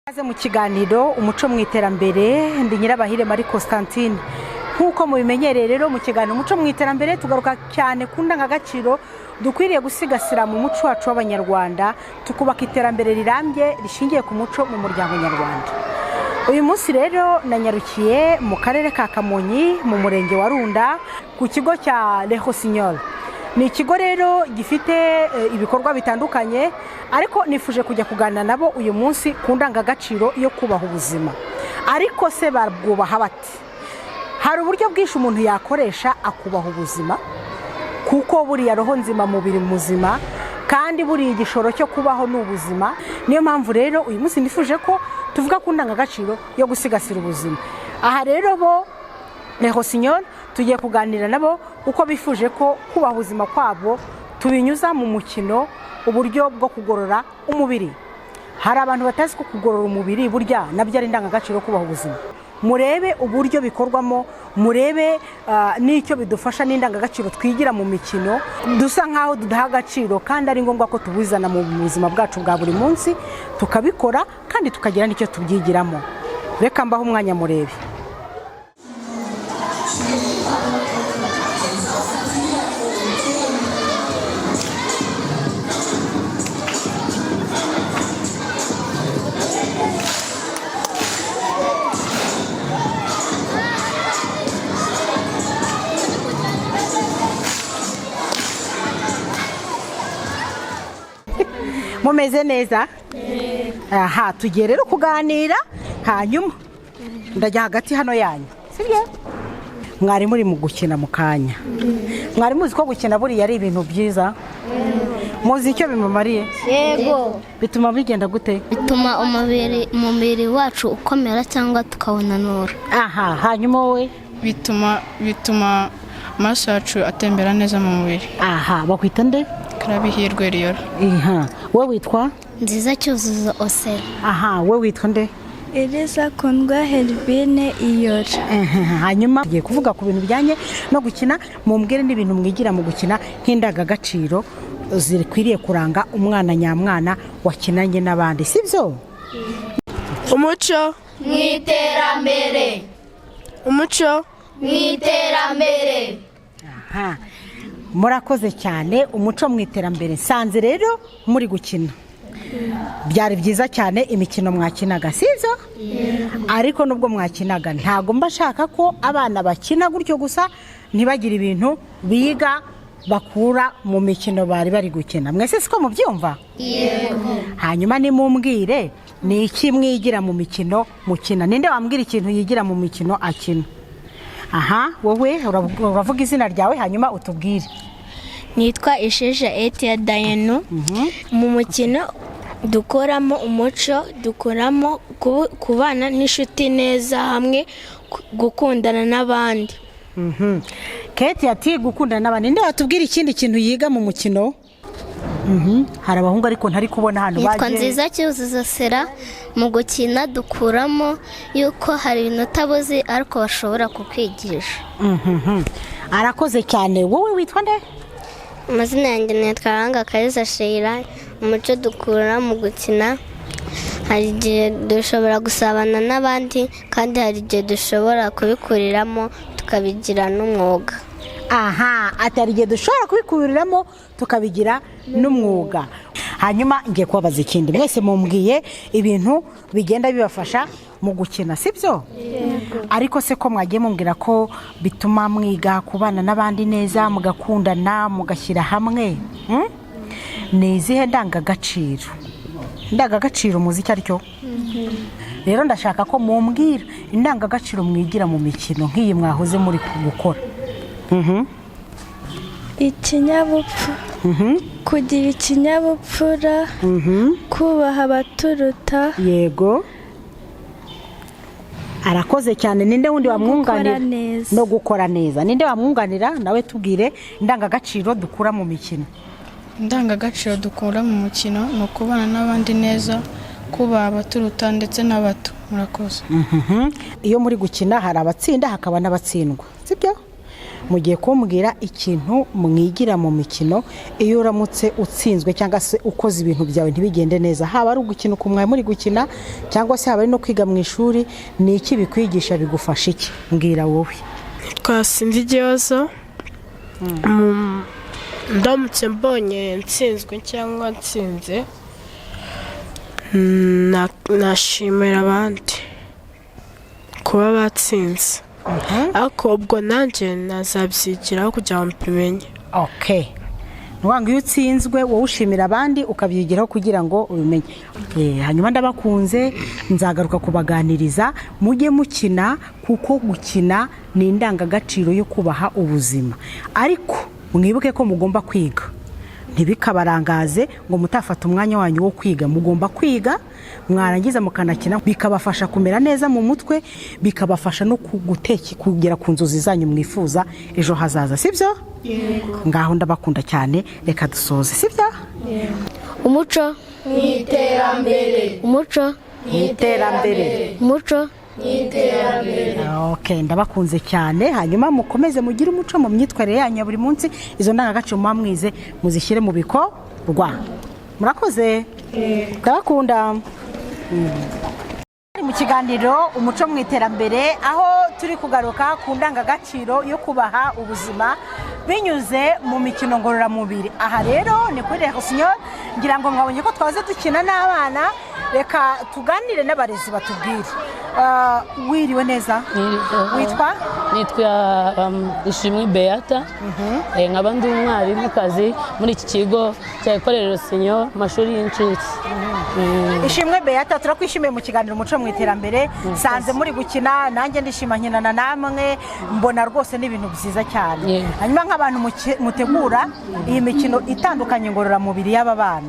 Ikaze mu kiganiro Umuco mu Iterambere. Ndi Nyirabahire Marie Constantine. Nk'uko mubimenyereye rero, mu kiganiro Umuco mu Iterambere tugaruka cyane ku ndangagaciro dukwiriye gusigasira mu muco wacu w'Abanyarwanda, tukubaka iterambere rirambye rishingiye ku muco mu muryango nyarwanda. Uyu munsi rero nanyarukiye mu Karere ka Kamonyi, mu Murenge wa Runda, ku kigo cya Le Rossignol. Ni ikigo rero gifite ibikorwa bitandukanye, ariko nifuje kujya kuganira nabo uyu munsi ku ndangagaciro yo kubaha ubuzima. Ariko se babwubaha bate? Hari uburyo bwinshi umuntu yakoresha akubaha ubuzima, kuko buriya roho nzima mubiri muzima, kandi buriya igishoro cyo kubaho ni ubuzima. Niyo mpamvu rero uyu munsi nifuje ko tuvuga ku ndangagaciro yo gusigasira ubuzima. Aha rero bo Le Rossignol tugiye kuganira nabo uko bifuje ko kubaha ubuzima kwabo tubinyuza mu mukino, uburyo bwo kugorora umubiri. Hari abantu batazi ko kugorora umubiri burya nabyo ari indangagaciro yo kubaha ubuzima. Murebe uburyo bikorwamo, murebe n'icyo bidufasha n'indangagaciro twigira mu mikino dusa nk'aho tudaha agaciro, kandi ari ngombwa ko tubizana mu buzima bwacu bwa buri munsi, tukabikora kandi tukagira n'icyo tubyigiramo. Reka mbaho umwanya murebe. Mumeze neza? Aha tugiye rero kuganira, hanyuma ndajya hagati hano yanyu, sibyo? Mwari muri mu gukina mu kanya. Mwari muzi ko gukina buriya ari ibintu byiza? Muzi icyo bimumariye? Yego. Bituma bigenda gute? Bituma umubiri wacu ukomera cyangwa tukawunanura. Aha, hanyuma wowe? Bituma amaraso yacu atembera neza mu mubiri. Aha, bakwita nde? Karabihirwe Riyora. Iha, wowe witwa? Nziza Cyuzuzo Osera. Aha, wowe witwa nde? Eliza Kundwa Helvine Iyora. Ehe, hanyuma tugiye kuvuga ku bintu bijyanye no gukina. Mumbwire n'ibintu mwigira mu gukina nk'indangagaciro zikwiriye kuranga umwana nyamwana wakinanye n'abandi, sibyo? Umuco mu iterambere. Umuco mu iterambere. Aha, murakoze cyane. Umuco mu iterambere. Nsanze rero muri gukina, byari byiza cyane imikino mwakinaga, sibyo? Ariko nubwo mwakinaga, ntabwo mba nshaka ko abana bakina gutyo gusa ntibagire ibintu biga bakura mu mikino bari bari gukina. Mwese siko mubyumva? Hanyuma nimumbwire, ni iki mwigira mu mikino mukina? Ninde wambwira ikintu yigira mu mikino akina? Aha, wowe uravuga izina ryawe, hanyuma utubwire. Nitwa Isheja Etiya Dayenu. Mu mukino dukoramo umuco, dukoramo kubana n'inshuti neza hamwe, gukundana n'abandi. Keti ati gukundana n'abandi. Ninde watubwira ikindi kintu yiga mu mukino? Hari abahungu ariko ntari kubona hano. Nitwa bagiye. Nziza Cyuzuzo Sera. Mu gukina dukuramo yuko hari ibintu utabuzi ariko bashobora kukwigisha. Arakoze cyane. Wowe witwa nde? Amazina yanjye nitwa Ranga Kariza Sheila. Umuco dukura mu gukina, hari igihe dushobora gusabana n'abandi, kandi hari igihe dushobora kubikuriramo tukabigira n'umwuga. Aha, ati hari igihe dushobora kubikuriramo tukabigira n'umwuga. Hanyuma ngiye kubabaza ikindi. Mwese mumbwiye ibintu bigenda bibafasha mu gukina, sibyo? Ariko se ko mwagiye mumbwira ko bituma mwiga kubana n'abandi neza, mugakundana, mugashyira hamwe, Ni izihe ndangagaciro? Indangagaciro muzi icyo ari cyo? Rero ndashaka ko mumbwira indangagaciro mwigira mu mikino nk'iyi mwahoze muri gukora. Ikinyabupfura, kugira ikinyabupfura, kubaha abaturuta. Yego, arakoze cyane. Ninde wundi wamwunganira? Gukora neza. No gukora neza. Ninde wamwunganira nawe? Tubwire indangagaciro dukura mu mikino. Indangagaciro dukura mu mukino ni ukubana n'abandi neza, kubaha abaturuta ndetse n'abato. Murakoze. Iyo muri gukina hari abatsinda, hakaba n'abatsindwa, sibyo? Mugiye kumbwira ikintu mwigira mu mikino. Iyo uramutse utsinzwe cyangwa se ukoze ibintu byawe ntibigende neza, haba ari ugukina uku mwari muri gukina, cyangwa se haba ari no kwiga mu ishuri, ni iki bikwigisha? Bigufasha iki? Mbwira wowe. Twasinze igihozo. Ndamutse mbonye nsinzwe cyangwa nsinze, nashimira abandi kuba batsinze, ariko ubwo nanjye nazabyigiraho kugira ngo mbimenye. Okay, ni ukuvuga ngo iyo utsinzwe wowe ushimira abandi, ukabyigiraho kugira ngo ubimenye. Hanyuma ndabakunze, nzagaruka kubaganiriza. Mujye mukina, kuko gukina ni indangagaciro yo kubaha ubuzima, ariko mwibuke ko mugomba kwiga. Ntibikabarangaze ngo mutafata umwanya wanyu wo kwiga. Mugomba kwiga, mwarangiza mukanakina, bikabafasha kumera neza mu mutwe, bikabafasha no kugera ku nzozi zanyu mwifuza ejo hazaza, sibyo? Ngaho ndabakunda cyane, reka dusoze, sibyo? Umuco mu iterambere. Umuco mu iterambere. Umuco. Ok, ndabakunze cyane. Hanyuma mukomeze mugire umuco mu myitwarire yanyu ya buri munsi. Izo ndangagaciro muba mwize muzishyire mu bikorwa. Murakoze, ndabakunda. Mu kiganiro Umuco mu Iterambere, aho turi kugaruka ku ndangagaciro yo kubaha ubuzima binyuze mu mikino ngororamubiri. Aha rero ni kuri Rossignol. Ngira ngo mwabonye ko twaze dukina n'abana. Reka tuganire n'abarezi batubwire. Wiriwe neza? Witwa? Nitwa Ishimwe Beata. Nkaba ndi umwarimukazi muri iki kigo cya École Rossignol, amashuri y'incuke. Ishimwe Beata, turakwishimiye mu kiganiro Umuco mu Iterambere. Sanze muri gukina, nanjye ndishima nkinana namwe, mbona rwose ni ibintu byiza cyane. Hanyuma nk'abantu mutegura iyi mikino itandukanye ngororamubiri y'aba bana,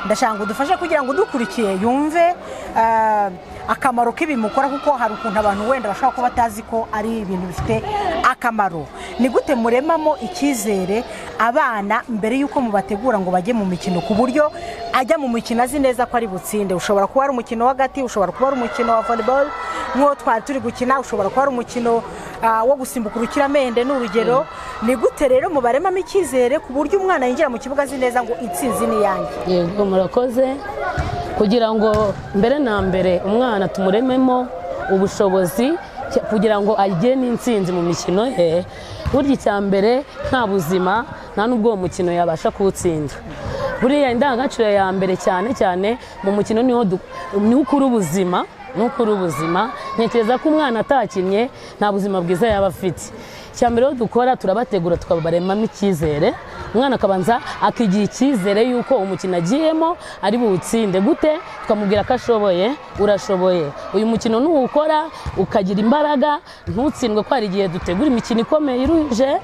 ndashaka ngo udufashe kugira ngo udukurikiye yumve akamaro k'ibi mukora, kuko hari ukuntu abantu wenda bashobora kuba batazi ko ari ibintu bifite akamaro. Ni gute muremamo icyizere abana mbere y'uko mubategura ngo bajye mu mikino, ku buryo ajya mu mukino azi neza ko ari butsinde? Ushobora kuba ari umukino w'agati, ushobora kuba ari umukino wa volleyball nk'uwo twari turi gukina, ushobora kuba ari umukino wo gusimbuka urukiramende, ni urugero. Ni gute rero mubaremamo icyizere ku buryo umwana yinjira mu kibuga azi neza ngo intsinzi ni iyanjye? Yego, murakoze. Kugira ngo mbere na mbere umwana tumurememo ubushobozi kugira ngo agire n'intsinzi mu mikino ye, burya icya mbere nta buzima, nta n'ubwo uwo mukino yabasha kuwutsinda. Buriya indangagaciro ya mbere cyane cyane mu mukino niho ukura ubuzima, niho ukura ubuzima. Ntekereza ko umwana atakinnye nta buzima bwiza yaba afite. Icya mbere rero dukora, turabategura, tukabaremamo icyizere. Umwana akabanza akigira icyizere yuko umukino agiyemo ari buwutsinde. Gute? Tukamubwira ko ashoboye. Urashoboye, uyu mukino nuwukora ukagira imbaraga ntutsindwe, ko hari igihe dutegura imikino ikomeye iruhije,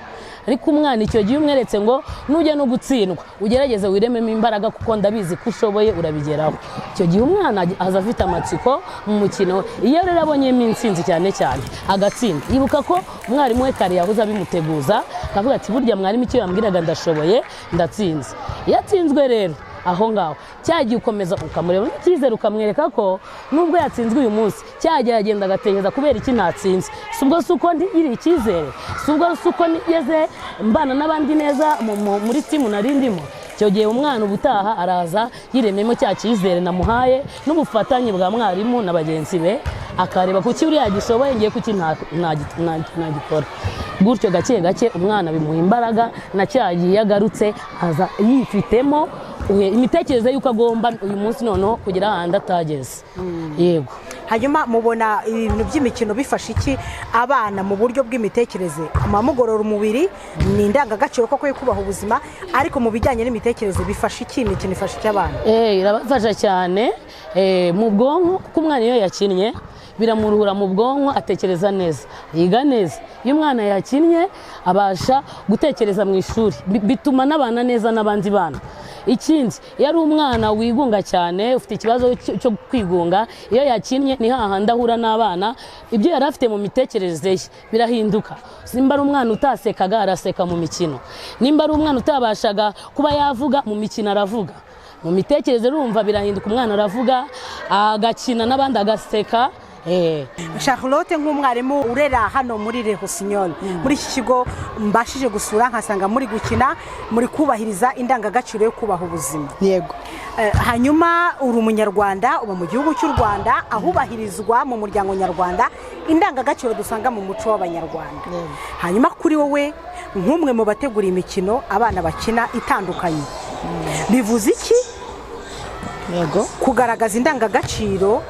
ariko umwana icyo gihe umweretse ngo nujya no gutsindwa ugerageze wirememo imbaraga, kuko ndabizi ko ushoboye, urabigeraho. Icyo gihe umwana aza afite amatsiko mu mukino. Iyo rero abonyemo intsinzi, cyane cyane agatsinda, yibuka ko umwarimu we kare yahoze abimuteguza, akavuga ati: "Burya mwarimu icyo yambwiraga, ndashoboye, ndatsinze." Iyo atsinzwe rero aho ngaho, cya gihe ukomeza ukamureba n'icyizere, ukamwereka ko nubwo yatsinzwe uyu munsi, cya gihe agenda agatekereza: "Kubera iki ntatsinze? Si ubwo si uko ntigiriye icyizere? Si ubwo si uko nigeze mbana n'abandi neza muri team nari ndimo?" Icyo gihe umwana ubutaha araza yiremyemo cya cyizere namuhaye n'ubufatanye bwa mwarimu na bagenzi be, akareba kuki uriya gishoboye, ngiye kuki ntagikora. Gutyo gake gake umwana bimuha imbaraga, na cya gihe iyo agarutse aza yifitemo imitekerereze y'uko agomba uyu munsi noneho kugera ahandi atageze. Yego. Hanyuma mubona ibintu by'imikino bifasha iki abana mu buryo bw'imitekerereze? Amamugorora umubiri ni indangagaciro koko yo kubaha ubuzima, ariko mu bijyanye n'imitekerereze bifasha iki? Imikino ifasha iki abana? Irabafasha cyane mu bwonko, kuko umwana iyo yakinnye biramuruhura mu bwonko, atekereza neza, yiga neza. Iyo umwana yakinnye abasha gutekereza mu ishuri, bituma anabana neza n'abandi bana. Ikindi, iyo ari umwana wigunga cyane, ufite ikibazo cyo kwigunga, iyo yakinnye ni hahandi ahura n'abana, ibyo yari afite mu mitekerereze ye birahinduka. Nimba ari umwana utasekaga, araseka mu mikino. Nimba ari umwana utabashaga kuba yavuga, mu mikino aravuga. Mu mitekerereze urumva birahinduka, umwana aravuga, agakina n'abandi, agaseka. Charlotte, nk'umwarimu urera hano muri Le Rossignol, muri iki kigo mbashije gusura nkasanga muri gukina, muri kubahiriza indangagaciro yo kubaha ubuzima. Yego. Hanyuma uri Umunyarwanda, uba mu gihugu cy'u Rwanda, ahubahirizwa mu muryango nyarwanda indangagaciro dusanga mu muco w'Abanyarwanda. Hanyuma kuri wowe, nk'umwe mu bategura imikino abana bakina itandukanye, bivuze iki Yego. kugaragaza indangagaciro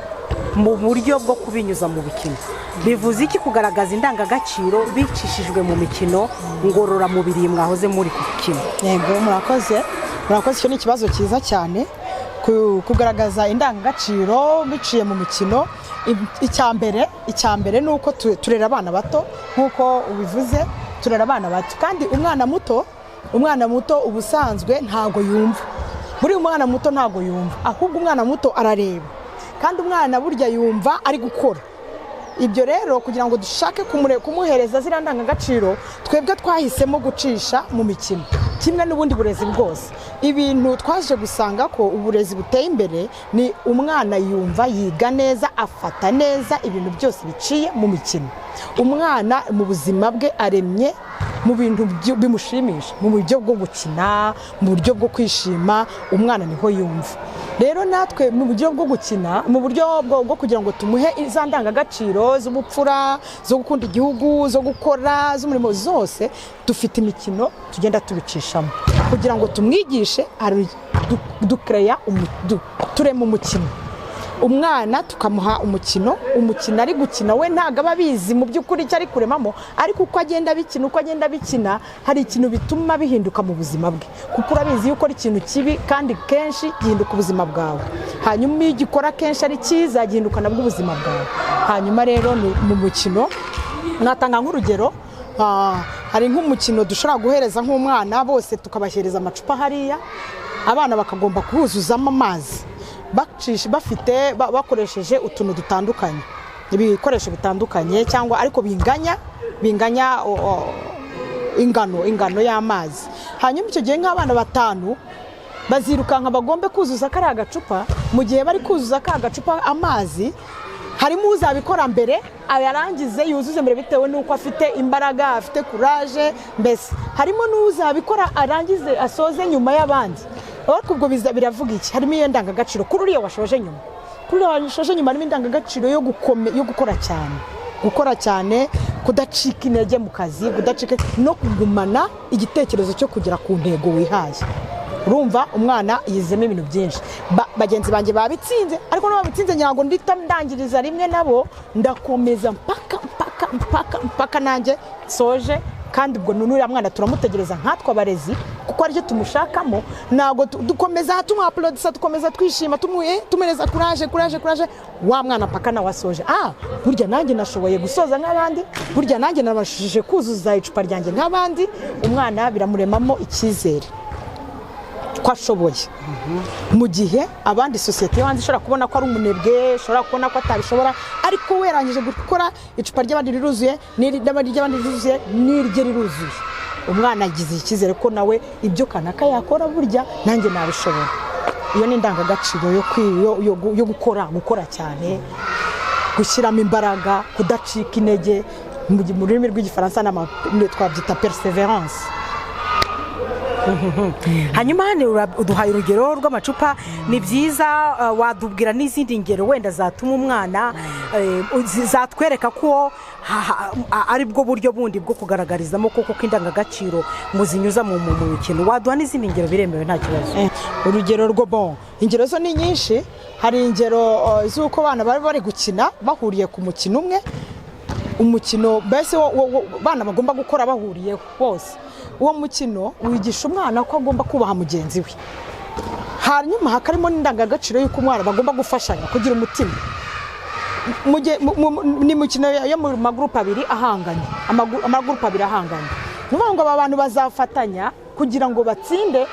mu buryo bwo kubinyuza mu mikino? Bivuze iki kugaragaza indangagaciro bicishijwe mu mikino ngororamubiri mwahoze muri gukina? Yego, murakoze, murakoze. Icyo ni ikibazo cyiza cyane. Kugaragaza indangagaciro biciye mu mikino, icya mbere ni uko turera abana bato. Nk'uko ubivuze, turera abana bato, kandi umwana muto ubusanzwe ntago yumva. Buri umwana muto ntago yumva, ahubwo umwana muto arareba, kandi umwana burya yumva ari gukora. Ibyo rero, kugira ngo dushake kumuhereza ziriya ndangagaciro, twebwe twahisemo gucisha mu mikino kimwe n'ubundi burezi bwose. Ibintu twaje gusanga ko uburezi buteye imbere ni umwana yumva, yiga neza, afata neza ibintu byose biciye mu mikino. Umwana mu buzima bwe aremye mu bintu bimushimisha, mu buryo bwo gukina, mu buryo bwo kwishima, umwana niho yumva. Rero natwe mu buryo bwo gukina, mu buryo bwo kugira ngo tumuhe za ndangagaciro z'ubupfura, zo gukunda igihugu, zo gukora, z'umurimo zose, dufite imikino tugenda tubicishamo kugira ngo tumwigishe. Dukereya, turema umukino, umwana tukamuha umukino. Umukino ari gukina, we ntabwo aba abizi mu by'ukuri icyo ari kuremamo, ariko uko agenda abikina, uko agenda abikina, hari ikintu bituma bihinduka mu buzima bwe, kuko urabizi iyo ukora ikintu kibi kandi kenshi, gihinduka ubuzima bwawe. Hanyuma iyo ugikora kenshi ari cyiza, gihinduka nabwo ubuzima bwawe. Hanyuma rero ni mu mukino, natanga nk'urugero, hari nk'umukino dushobora guhereza nk'umwana, bose tukabashyiriza amacupa hariya, abana bakagomba kuwuzuzamo amazi bacisha bafite bakoresheje utuntu dutandukanye, ibikoresho bitandukanye, cyangwa ariko binganya ingano y'amazi. Hanyuma icyo gihe nk'abana batanu bazirukanka bagombe kuzuza kariya gacupa. Mu gihe bari kuzuza ka gacupa amazi, harimo uzabikora mbere ayarangize yuzuze mbere, bitewe n'uko afite imbaraga, afite courage mbese. Harimo n'uzabikora arangize asoze nyuma y'abandi. Ariko ubwo biravuga iki? Harimo iyo ndangagaciro kuri uriya washoje nyuma. Kuri uriya washoje nyuma harimo indangagaciro yo gukora cyane, gukora cyane, kudacika intege mu kazi, kudacika no kugumana igitekerezo cyo kugera ku ntego wihaye. Urumva umwana yizemo ibintu byinshi. Bagenzi banjye babitsinze, ariko n'ababitsinze ntabwo ndita ndangiriza rimwe nabo, ndakomeza mpaka mpaka mpaka mpaka nanjye nsoje. Kandi ubwo n'uriya mwana turamutegereza nkatwe abarezi, kuko aricyo tumushakamo. Ntabwo dukomeza tumwapolodisa, dukomeza twishima, tumuhereza courage, courage, courage, wa mwana paka nawe asoje. Ah, burya nanjye nashoboye gusoza nk'abandi, burya nanjye nabashije kuzuza icupa ryanjye nk'abandi. Umwana biramuremamo icyizere ko ashoboye, mu gihe abandi, sosiyete yo hanze ishobora kubona ko ari umunebwe, ishobora kubona ko atabishobora, ariko we yarangije gukora, icupa ry'abandi riruzuye, ry'abandi riruzuye, n'irye riruzuye. Umwana agize icyizere ko nawe ibyo kanaka yakora, burya nanjye nabishobora. Iyo ni indangagaciro yo gukora cyane, gushyiramo imbaraga, kudacika intege. Mu rurimi rw'Igifaransa twabyita persévérance. Hanyuma hano uduhaye urugero rw'amacupa, ni byiza. Wadubwira n'izindi ngero wenda zatuma umwana zatwereka ko ari bwo buryo bundi bwo kugaragarizamo koko ko indangagaciro muzinyuza mu mikino? Waduha n'izindi ngero, biremewe, nta kibazo. Urugero rwo, bon, ingero zo ni nyinshi. Hari ingero z'uko abana bari gukina bahuriye ku mukino umwe, umukino mbese bana bagomba gukora bahuriyeho bose. Uwo mukino wigisha umwana ko agomba kubaha mugenzi we, hanyuma hakarimo n'indangagaciro y'uko umwana bagomba gufashanya, kugira umutima. Ni imikino yo mu magurupe abiri ahanganye, amagurupe abiri ahanganye. Ni ukuvuga ngo aba bantu bazafatanya kugira ngo batsinde,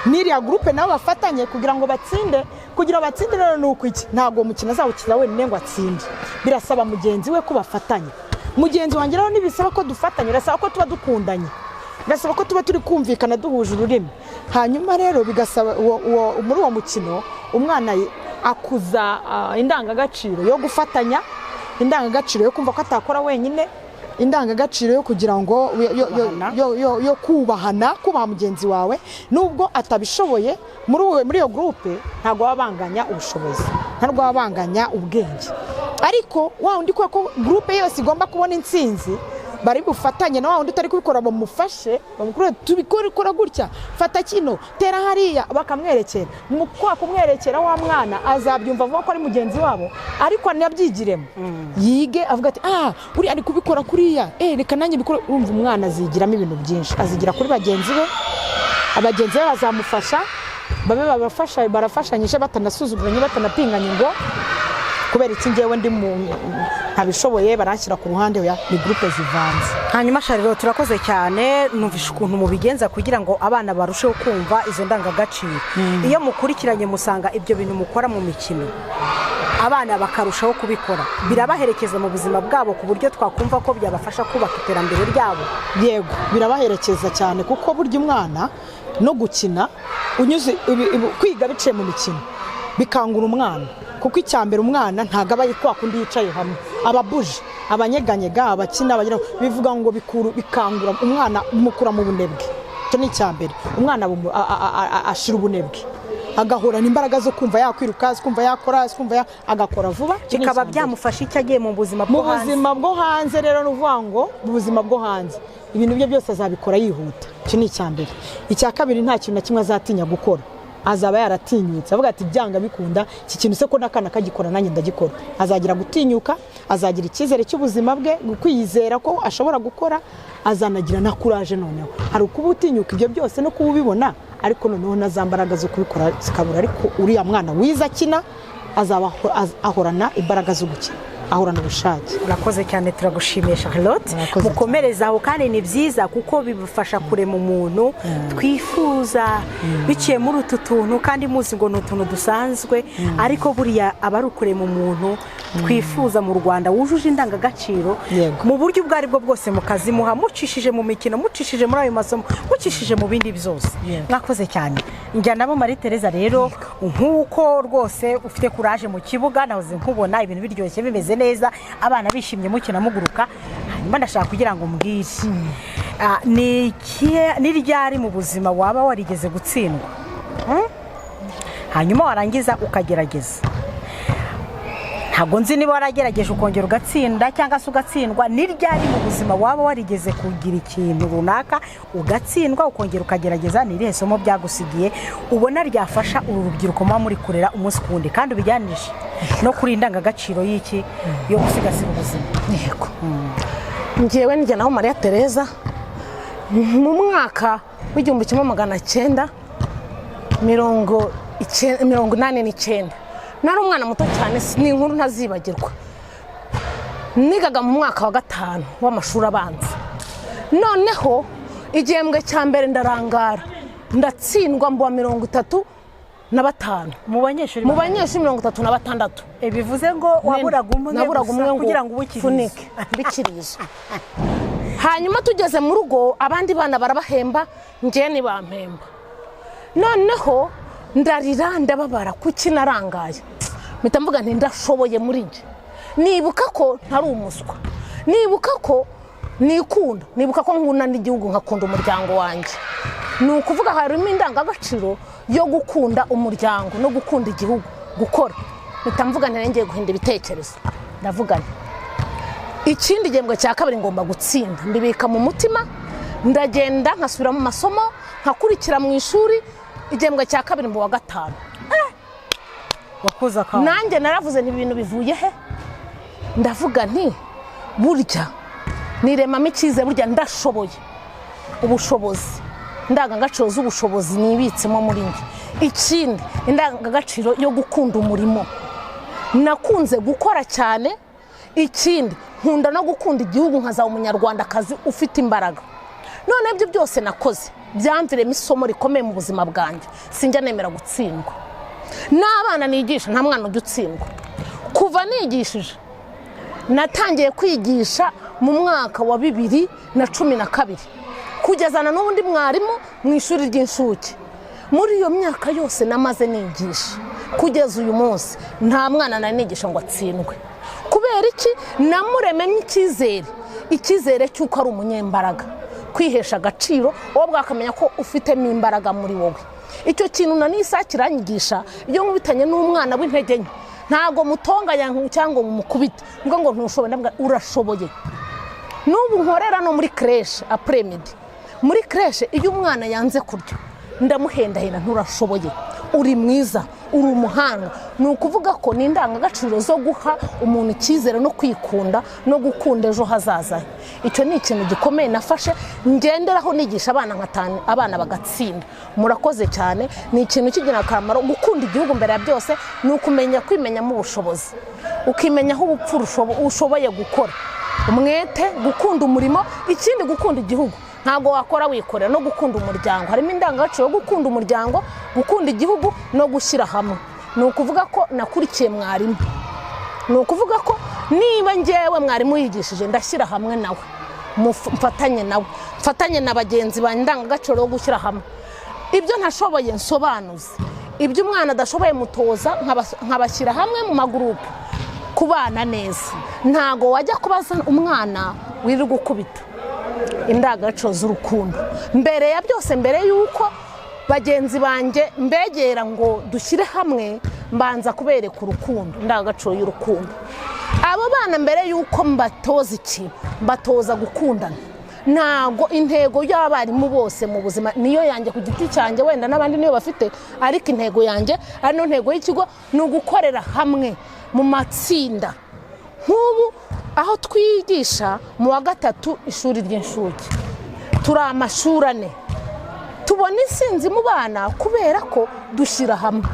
n'iriya gurupe nabo bafatanye kugira ngo batsinde. Kugira ngo batsinde rero ni uko iki? Ntabwo uwo mukino azawukina wenyine ngo atsinde, birasaba mugenzi we ko bafatanya. Mugenzi wanjye rero ntibisaba ko dufatanya, birasaba ko tuba dukundanye, birasaba ko tuba turi kumvikana, duhuje ururimi. Hanyuma rero bigasaba muri uwo mukino umwana akuza indangagaciro yo gufatanya. Indangagaciro yo kumva ko atakora wenyine, indangagaciro yo kugira ngo yo kubahana, kubaha mugenzi wawe nubwo atabishoboye. Muri iyo groupe ntabwo baba banganya ubushobozi, ntabwo baba banganya ubwenge, ariko wa wundi, kubera ko groupe yose igomba kubona intsinzi, bari bufatanye na wa wundi utari kubikora, bamufashe, bamukure, tubikore, kora gutya, fata kino, tera hariya, bakamwerekera. Mu kwa kumwerekera, wa mwana azabyumva avuga ko ari mugenzi wabo, ariko anabyigiremo, yige avuga ati: "Ah, uriya ari kubikora kuriya, reka nanjye mbikore." Urumva umwana azigiramo ibintu byinshi, azigira kuri bagenzi be, abagenzi be bazamufasha, babe babafasha, barafashanyije, batanasuzuguranye, batanapinganye ngo kubera iki ngewe ndi mu ntabishoboye baranshyira ku ruhande. Oya, ni groupe zivanze. Hanyuma Shariro, turakoze cyane. Numvishe ukuntu mubigenza kugira ngo abana barusheho kumva izo ndangagaciro. Iyo mukurikiranye, musanga ibyo bintu mukora mu mikino, abana bakarushaho kubikora, birabaherekeza mu buzima bwabo ku buryo twakumva ko byabafasha kubaka iterambere ryabo? Yego, birabaherekeza cyane, kuko burya umwana no gukina unyuze kwiga biciye mu mikino bikangura umwana, kuko icya mbere umwana ntabwo aba ari kwa kundi yicaye hamwe, aba abuje, abanyeganyega, abakina, abagira, bivuga ngo bikangura umwana, bimukura mu bunebwe. Icyo ni icya mbere. Umwana ashira ubunebwe, agahorana imbaraga zo kumva yakwiruka, zo kumva yakora, zo kumva agakora vuba. Icyo ni Bikaba icya mbere. byamufasha icyo agiye mu buzima Mu bwo hanze? buzima bwo hanze rero, ni ukuvuga ngo mu buzima bwo hanze ibintu bye byose azabikora yihuta. Icyo ni icya mbere. Icya kabiri, nta kintu na kimwe azatinya gukora, azaba yaratinyutse, avuga ati: "Byanga bikunda iki kintu se ko n'akana kagikora, nanjye ndagikora." Azagira gutinyuka, azagira icyizere cy'ubuzima bwe, kwiyizera ko ashobora gukora, azanagira na courage. Noneho hari ukuba utinyuka ibyo byose no kuba ubibona, ariko noneho na za mbaraga zo kubikora zikabura. Ariko uriya mwana wize akina azaba ahorana imbaraga zo gukina, ahorana ubushake. Urakoze cyane, turagushimiye Charlotte. Murakoze. Mukomereze aho, kandi ni byiza kuko bibafasha kurema umuntu twifuza biciye muri utu tuntu, kandi muzi ngo ni utuntu dusanzwe, ariko buriya aba ari ukurema umuntu twifuza mu Rwanda wujuje indangagaciro mu buryo ubwo ari bwo bwose, mukazimuha mucishije mu mikino, mucishije muri ayo masomo, mucishije mu bindi byose. Mwakoze cyane. Njya nabo Marie Tereza rero, nk'uko rwose ufite courage mu kibuga, nahoze nkubona ibintu biryoshye, bimeze neza, abana bishimye, mukina muguruka. Hanyuma ndashaka kugira ngo mbwire, ni ryari mu buzima waba warigeze gutsindwa? Hanyuma warangiza ukagerageza. Ntabwo nzi niba waragerageje ukongera ugatsinda cyangwa se ugatsindwa. Ni ryari mu buzima waba warigeze kugira ikintu runaka ugatsindwa, ukongera ukagerageza? Ni irihe somo byagusigiye ubona ryafasha uru rubyiruko muba muri kurera umunsi ku wundi, kandi ubijyanishe no kuri indangagaciro y'iki yo gusigasira ubuzima? Yego, ngewe njye naho Mariya Tereza, mu mwaka w'1989 nari umwana muto cyane. Ni inkuru ntazibagirwa. Nigaga mu mwaka wa gatanu w'amashuri abanza. Noneho igihembwe cya mbere ndarangara, ndatsindwa, mbuwa 35. Mu banyeshuri? Mu banyeshuri 36. Bivuze ngo waburaga umwe Naburaga gusa umwe ngo kugira ngo ube ikirizo. Mfunike mbikirizo. Hanyuma tugeze mu rugo, abandi bana barabahemba, njye ntibampemba. Noneho ndarira, ndababara, kuki narangaye? Mpita mvuga nti: "Ndashoboye muri njye." Nibuka ko ntari umuswa, nibuka ko nikunda, nibuka ko nkunda n'igihugu, nkakunda umuryango wanjye. Ni ukuvuga harimo indangagaciro yo gukunda umuryango no gukunda igihugu, gukora. Mpita mvuga nti: "Ngiye guhinda ibitekerezo." Ndavuga nti: "Ikindi gihembwe cya kabiri ngomba gutsinda." Mbibika mu mutima, ndagenda nkasubira mu masomo, nkakurikira mu ishuri. Igihembwe cya kabiri mu wa gatanu. Wakoze akantu. Nanjye naravuze nti: "Ibintu bivuye he?" Ndavuga nti: "Burya niremamo icyizere, burya ndashoboye." Ubushobozi, indangagaciro z'ubushobozi nibitsemo muri njye. Ikindi, indangagaciro yo gukunda umurimo, nakunze gukora cyane. Ikindi, nkunda no gukunda igihugu, nkazaba umunyarwandakazi ufite imbaraga. None ibyo byose nakoze byamviremo isomo rikomeye mu buzima bwanjye: sinjya nemera gutsindwa. N'abana nigisha, nta mwana ujya utsindwa. Kuva nigishije, natangiye kwigisha mu mwaka wa 2012, kugeza na n'ubundi mwarimu mu ishuri ry'inshuke. Muri iyo myaka yose namaze nigisha kugeza uyu munsi, nta mwana nari nigisha ngo atsindwe. Kubera iki? Namurememo icyizere, icyizere cy'uko ari umunyembaraga, kwihesha agaciro, wowe bwakamenya ko ufitemo imbaraga muri wowe. Icyo kintu na n'isaha kiranyigisha. Iyo nkubitanye n'umwana w'intege nke, ntabwo mutonganya cyangwa ngo mukubite mvuga ngo ntushoboye, ndavuga urashoboye. N'ubu nkorera no muri crèche après-midi, muri crèche iyo umwana yanze kurya ndamuhendahenda: nturashoboye, uri mwiza, uri umuhanga. Ni ukuvuga ko ni indangagaciro zo guha umuntu icyizere no kwikunda no gukunda ejo hazaza he. Icyo ni ikintu gikomeye nafashe ngenderaho nigisha abana nkatanu, abana bagatsinda. Murakoze cyane. Ni ikintu kigira akamaro. Gukunda igihugu mbere ya byose ni ukumenya kwimenyamo ubushobozi, ukimenyaho ubupfura, ushoboye gukora, umwete, gukunda umurimo. Ikindi, gukunda igihugu ntabwo wakora wikorera, no gukunda umuryango. Harimo indangagaciro yo gukunda umuryango, gukunda igihugu no gushyira hamwe. Ni ukuvuga ko nakurikiye mwarimu. Ni ukuvuga ko niba ngewe mwarimu yigishije, ndashyira hamwe nawe, mfatanye nawe, mfatanye na bagenzi banjye. Indangagaciro yo gushyira hamwe, ibyo ntashoboye nsobanuze, ibyo umwana adashoboye mutoza, nkabashyira hamwe mu magurupe. Kubana neza, ntago wajya kubaza umwana wirirwa ukubita. Indangagaciro z'urukundo mbere ya byose. Mbere y'uko bagenzi banjye mbegera ngo dushyire hamwe, mbanza kubereka urukundo, indangagaciro y'urukundo. Abo bana mbere y'uko mbatoza ikintu, mbatoza gukundana. Ntabwo intego y'abarimu bose mu buzima, niyo yanjye ku giti cyanjye, wenda n'abandi niyo bafite, ariko intego yanjye ari no ntego y'ikigo ni ugukorera hamwe mu matsinda. Nk'ubu aho twigisha mu wa gatatu ishuri ry'inshuke, turi amashuri ane, tubona insinzi mu bana kubera ko dushyira hamwe.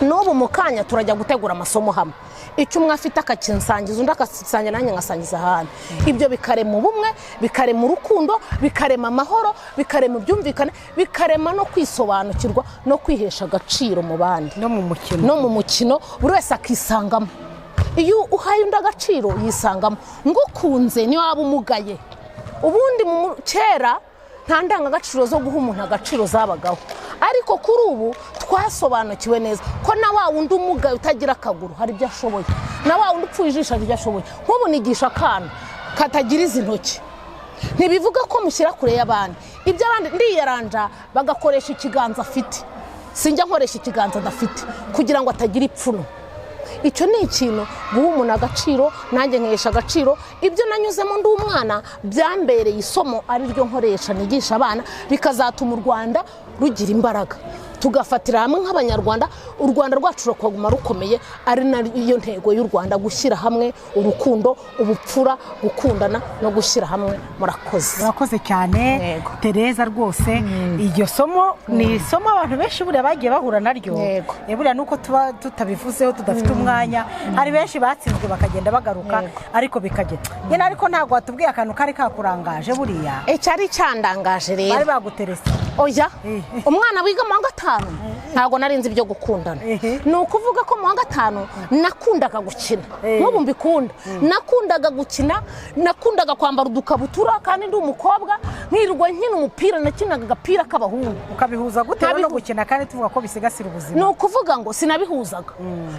N'ubu mu kanya turajya gutegura amasomo hamwe, icyo umwe afite akakinsangiza undi, akasangira nanjye nkasangiza ahandi. Ibyo bikarema ubumwe, bikarema urukundo, bikarema amahoro, bikarema ibyumvikane, bikarema no kwisobanukirwa no kwihesha agaciro mu bandi. No mu mukino. No mu mukino buri wese akisangamo. Iyo uhaye undi agaciro yisangamo. Ngukunze niyo waba umugaye. Ubundi kera nta ndangagaciro zo guha umuntu agaciro zabagaho, ariko kuri ubu twasobanukiwe neza ko na wa wundi umugaye utagira akaguru hari ibyo ashoboye, na wa wundi upfuye ijisho hari ibyo ashoboye. Nk'ubu nigisha akana katagira izi ntoki, ntibivuga ko mushyira kure y'abandi. Ibyo abandi ndiyaranja bagakoresha ikiganza afite, sinjya nkoresha ikiganza adafite kugira ngo atagira ipfunwe. Icyo ni ikintu guha umuntu agaciro, nanjye nkesha agaciro. Ibyo nanyuzemo ndi umwana byambereye isomo, ari ryo nkoresha nigisha abana, bikazatuma u Rwanda rugira imbaraga, tugafatira hamwe nk'Abanyarwanda, u Rwanda rwacu rukaguma rukomeye, ari nayo ntego y'u Rwanda: gushyira hamwe, urukundo, ubupfura, gukundana no gushyira hamwe. Murakoze. Murakoze cyane Tereza. Rwose iryo somo ni isomo abantu benshi buriya bagiye bahura naryo. Buriya nuko tuba tutabivuzeho, tudafite umwanya. Hari benshi batsinzwe bakagenda bagaruka, ariko bikagenda nyine. Ariko ntabwo watubwiye akantu kari kakurangaje buriya. Icyari cyandangaje rero, bari baguterese? Oya, umwana wiga mu wa gatanu ntabwo nari nzi ibyo gukundana. Ni ukuvuga ko mu wa gatanu nakundaga gukina nk'ubu mbikunda. Nakundaga gukina, nakundaga kwambara udukabutura kandi ndi umukobwa, nkirirwa nkina umupira, nakinaga agapira k'abahungu. Ukabihuza gute rero no gukina kandi tuvuga ko bisigasira ubuzima? Ni ukuvuga ngo sinabihuzaga.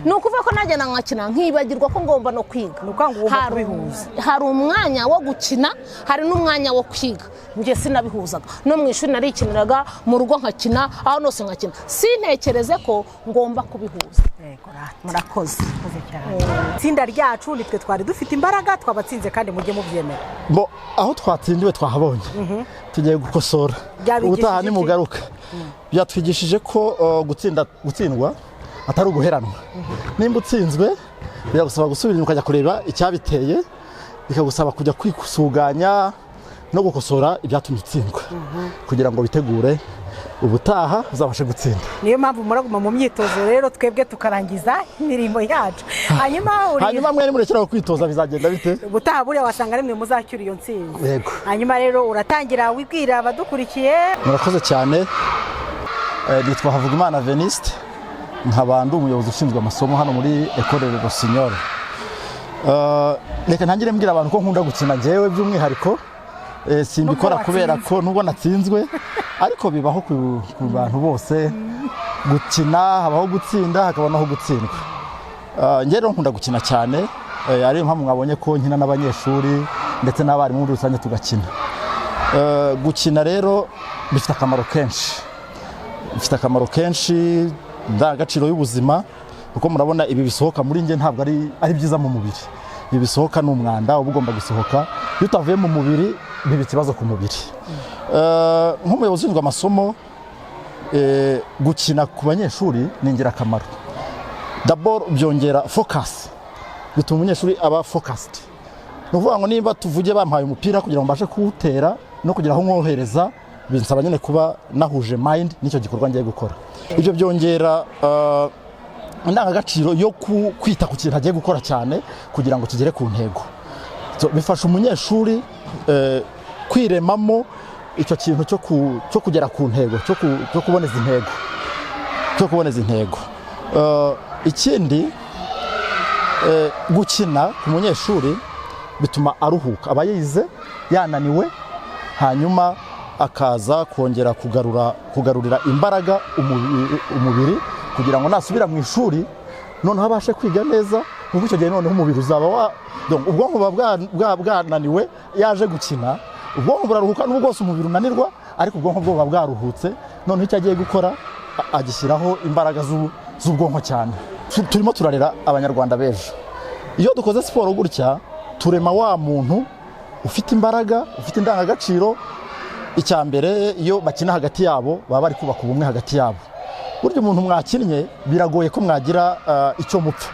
Ni ukuvuga ko najya nkakina nkibagirwa ko ngomba no kwiga. Hari umwanya wo gukina, hari n'umwanya wo kwiga. Njye sinabihuzaga. No mu ishuri narikiniraga, mu rugo nkakina, aho hose nkakina, sintekereze ko ngomba kubihuza. Murakoze. Itsinda ryacu nitwe twari dufite imbaraga, twabatsinze kandi mujye mubyemera. Bo aho twatsindiwe twahabonye, tugiye gukosora. Byabigishije Ubutaha iki? nimugaruka. Byatwigishije ko gutsinda, gutsindwa atari uguheranwa. Nimba utsinzwe biragusaba gusubira inyuma ukajya kureba icyabiteye, bikagusaba kujya kwisuganya no gukosora ibyatumye utsindwa kugira ngo witegure ubutaha uzabashe gutsinda. Niyo mpamvu muraguma mu myitozo rero, twebwe tukarangiza imirimo yacu. Hanyuma Hanyuma mwari murekeraho kwitoza, bizagenda bite? Ubutaha buriya wasanga rimwe muzacyura iyo ntsinzi. Yego. Hanyuma rero uratangira wibwira abadukurikiye. Murakoze cyane. Nitwa Havugimana Veniste, nkaba ndi umuyobozi ushinzwe amasomo hano muri Ecole Le Rossignol. Reka ntangire mbwira abantu ko nkunda gukina njyewe by'umwihariko. Simbikora Nubwo kubera watsinzwe. ko nubwo natsinzwe, ariko bibaho ku bantu bose gukina, habaho gutsinda hakaba naho gutsindwa. Njye rero nkunda gukina cyane. Ariyo mpamvu mwabonye ko nkina n'abanyeshuri ndetse n'abarimu muri rusange tugakina. Gukina rero bifite akamaro kenshi, bifite akamaro kenshi, indangagaciro y'ubuzima, kuko murabona ibi bisohoka muri njye ntabwo ari byiza mu mubiri. Ibi bisohoka ni umwanda uba ugomba gusohoka, iyo utavuye mu mubiri biba ikibazo ku mubiri. Nk'umuyobozi ushinzwe amasomo, gukina ku banyeshuri ni ingirakamaro. D'abord byongera focus, bituma umunyeshuri aba focused. Ni ukuvuga ngo niba tuvuge bampaye umupira, kugira ngo mbashe kuwutera no kugira aho nwohereza, binsaba nyine kuba nahuje mind n'icyo gikorwa ngiye gukora. Ibyo byongera indangagaciro yo kwita ku kintu agiye gukora cyane kugira ngo kigere ku ntego. So, bifasha umunyeshuri kwiremamo icyo kintu cyo kugera ku ntego, cyo kuboneza intego, cyo kuboneza intego. Ikindi, gukina ku munyeshuri bituma aruhuka, aba yize yananiwe, hanyuma akaza kongera kugarurira imbaraga umubiri kugira ngo nasubira mu ishuri noneho abashe kwiga neza, kuko icyo gihe noneho umubiri uzaba wa, donc ubwonko buba bwananiwe. Yaje gukina, ubwonko buraruhuka, nubwo bwose umubiri unanirwa, ariko ubwonko bwo buba bwaruhutse. Noneho icyo agiye gukora agishyiraho imbaraga z'ubwonko cyane. Turimo turarera Abanyarwanda b'ejo. Iyo dukoze siporo gutya, turema wa muntu ufite imbaraga, ufite indangagaciro. Icya mbere, iyo bakina hagati yabo baba bari kubaka ubumwe hagati yabo. Burya umuntu mwakinnye biragoye ko mwagira icyo mupfa.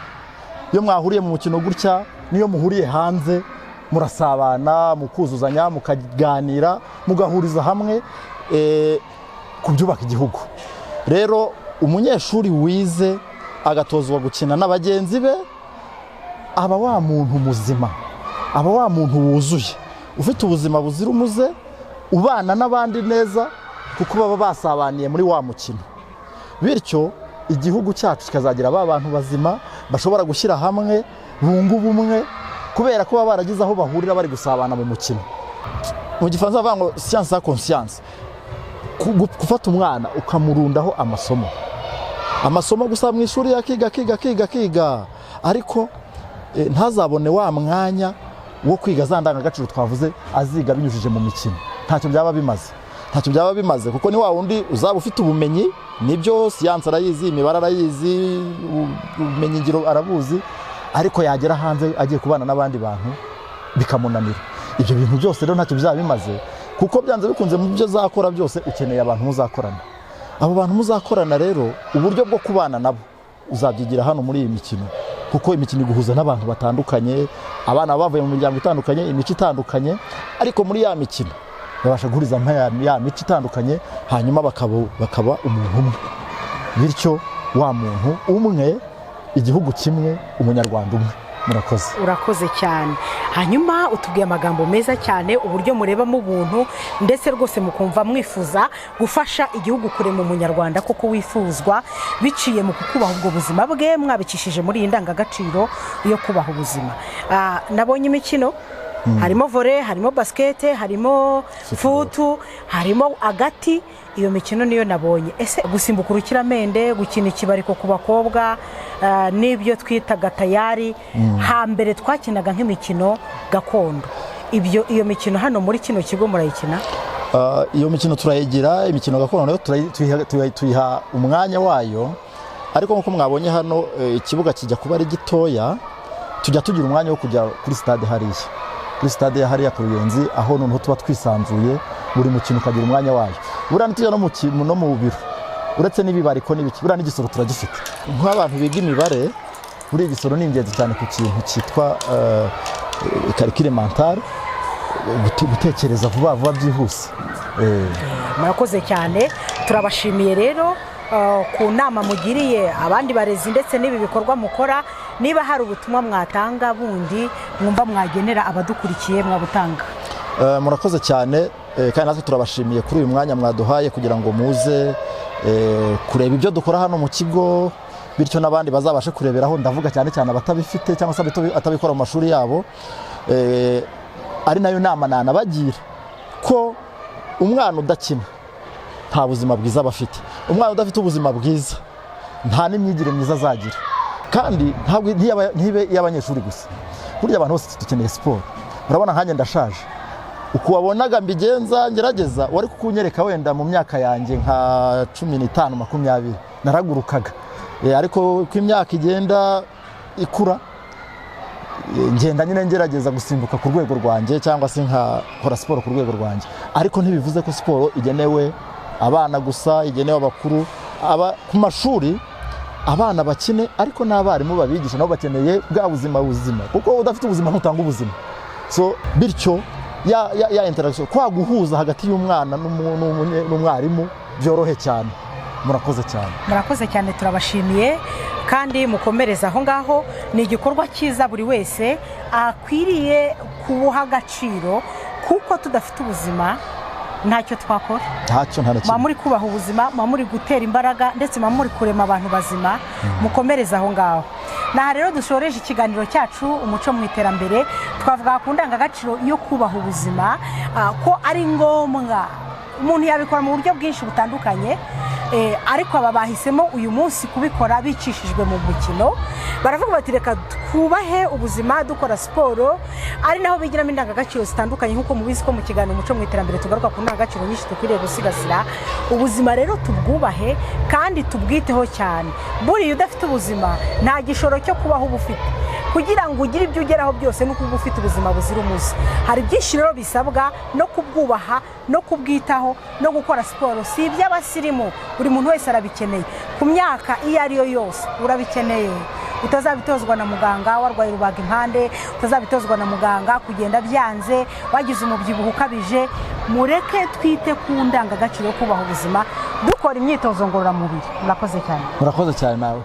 Iyo mwahuriye mu mukino gutya, n'iyo muhuriye hanze, murasabana, mukuzuzanya, mukaganira, mugahuriza hamwe ku byubaka igihugu. Rero umunyeshuri wize agatozwa gukina na bagenzi be aba wa muntu muzima, aba wa muntu wuzuye, ufite ubuzima buzira umuze, ubana n'abandi neza, kuko baba basabaniye muri wa mukino. Bityo igihugu cyacu kikazagira ba bantu bazima bashobora gushyira hamwe, bunga ubumwe, kubera ko baba baragize aho bahurira bari gusabana mu mukino. Mu Gifaransa bavuga ngo "science sans conscience". Gufata umwana ukamurundaho amasomo, amasomo gusa mu ishuri, akiga, akiga, akiga, akiga, ariko ntazabone wa mwanya wo kwiga za ndangagaciro twavuze aziga binyujije mu mikino, ntacyo byaba bimaze, ntacyo byaba bimaze, kuko ni wa wundi uzaba ufite ubumenyi, nibyo, siyansi arayizi, imibare arayizi, ubumenyingiro arabuzi, ariko yagera hanze agiye kubana n'abandi bantu bikamunanira. Ibyo bintu byose rero ntacyo byaba bimaze, kuko byanze bikunze mu byo uzakora byose ukeneye abantu muzakorana. Abo bantu muzakorana rero, uburyo bwo kubana nabo uzabyigira hano muri iyi mikino, kuko imikino iguhuza n'abantu batandukanye, abana bavuye mu miryango itandukanye, imico itandukanye, ariko muri ya mikino babasha guhuriza hamwe ya mico itandukanye, hanyuma bakaba umuntu umwe. Bityo wa muntu umwe, igihugu kimwe, Umunyarwanda umwe. Murakoze. Urakoze cyane. Hanyuma utubwiye amagambo meza cyane, uburyo murebamo ubuntu, ndetse rwose mukumva mwifuza gufasha igihugu kurema Umunyarwanda koko wifuzwa, biciye mu kukubaha ubwo buzima bwe, mwabicishije muri iyi ndangagaciro yo kubaha ubuzima. Nabonye imikino, harimo volley, harimo basket, harimo foot, harimo agati. Iyo mikino niyo nabonye. Ese gusimbuka urukiramende, gukina ikibariko ku bakobwa, n'ibyo twitaga tayari hambere twakinaga nk'imikino gakondo, ibyo iyo mikino hano muri kino kigo murayikina? Iyo mikino turayigira. Imikino gakondo nayo tuyiha umwanya wayo, ariko nk'uko mwabonye hano, ikibuga kijya kuba ari gitoya. Tujya tugira umwanya wo kujya kuri stade hariya, kuri stade ya hariya ku Ruyenzi, aho noneho tuba twisanzuye, buri mukino ukagira umwanya wayo. Buriya ntitujya no mu biro, uretse n'ibibariko n'ibiki, buriya n'igisoro turagifite. Nk'abantu biga imibare, buriya igisoro ni ingenzi cyane ku kintu cyitwa calcul mental, gutekereza vuba vuba byihuse. Murakoze cyane, turabashimiye rero ku nama mugiriye abandi barezi ndetse n'ibi bikorwa mukora. Niba hari ubutumwa mwatanga bundi mwumva mwagenera abadukurikiye, mwabutanga. Murakoze cyane, kandi natwe turabashimiye kuri uyu mwanya mwaduhaye kugira ngo muze kureba ibyo dukora hano mu kigo, bityo n'abandi bazabashe kureberaho. Ndavuga cyane cyane abatabifite cyangwa se atabikora mu mashuri yabo. Ari nayo nama nanabagira ko umwana udakina nta buzima bwiza aba afite. Umwana udafite ubuzima bwiza nta n'imyigire myiza azagira, kandi ntabwo ntibe iy'abanyeshuri gusa. Burya abantu bose dukeneye siporo. Urabona nkanjye ndashaje, uku wabonaga mbigenza ngerageza, wari kukunyereka wenda mu myaka yanjye nka 15, 20 naragurukaga. Ariko uko imyaka igenda ikura, ngenda nyine ngerageza gusimbuka ku rwego rwanjye cyangwa se nkakora siporo ku rwego rwanjye. Ariko ntibivuze ko siporo igenewe abana gusa, igenewe abakuru. Aba ku mashuri abana bakine, ariko n'abarimu babigisha nabo bakeneye bwa buzima buzima, kuko udafite ubuzima ntutanga ubuzima. So bityo ya interaction, kwa guhuza hagati y'umwana n'umwarimu byorohe cyane. Murakoze cyane. Murakoze cyane, turabashimiye kandi mukomereze aho ngaho. Ni igikorwa cyiza buri wese akwiriye kubuha agaciro, kuko tudafite ubuzima ntacyo twakora. Ntacyo, nta na Muba kimwe. muri kubaha ubuzima, muba muri gutera imbaraga, ndetse muba muri kurema abantu bazima. Mukomereze aho ngaho. Aha rero dushoreje ikiganiro cyacu Umuco mu Iterambere. Twavuga ku ndangagaciro yo kubaha ubuzima, ko ari ngombwa. Umuntu yabikora mu buryo bwinshi butandukanye, ariko aba bahisemo uyu munsi kubikora bicishijwe mu mukino. Baravuga bati: "Reka twubahe ubuzima dukora siporo", ari naho bigiramo indangagaciro zitandukanye, nk'uko mubizi ko mu kiganiro Umuco mu Iterambere tugaruka ku ndangagaciro nyinshi dukwiriye gusigasira. Ubuzima rero tubwubahe kandi tubwiteho cyane. Buriya udafite ubuzima nta gishoro cyo kubaho uba ufite. Kugira ngo ugire ibyo ugeraho byose ni uko uba ufite ubuzima buzira umuze. Hari byinshi rero bisabwa no kubwubaha no kubwitaho no gukora siporo. Si iby'abasirimu, buri muntu wese arabikeneye. Ku myaka iyo ari yo yose urabikeneye. Utazabitozwa na muganga warwaye rubaga impande, utazabitozwa na muganga kugenda byanze, wagize umubyibuho ukabije. Mureke twite ku ndangagaciro yo kubaha ubuzima dukora imyitozo ngororamubiri. Murakoze cyane. Murakoze cyane nawe.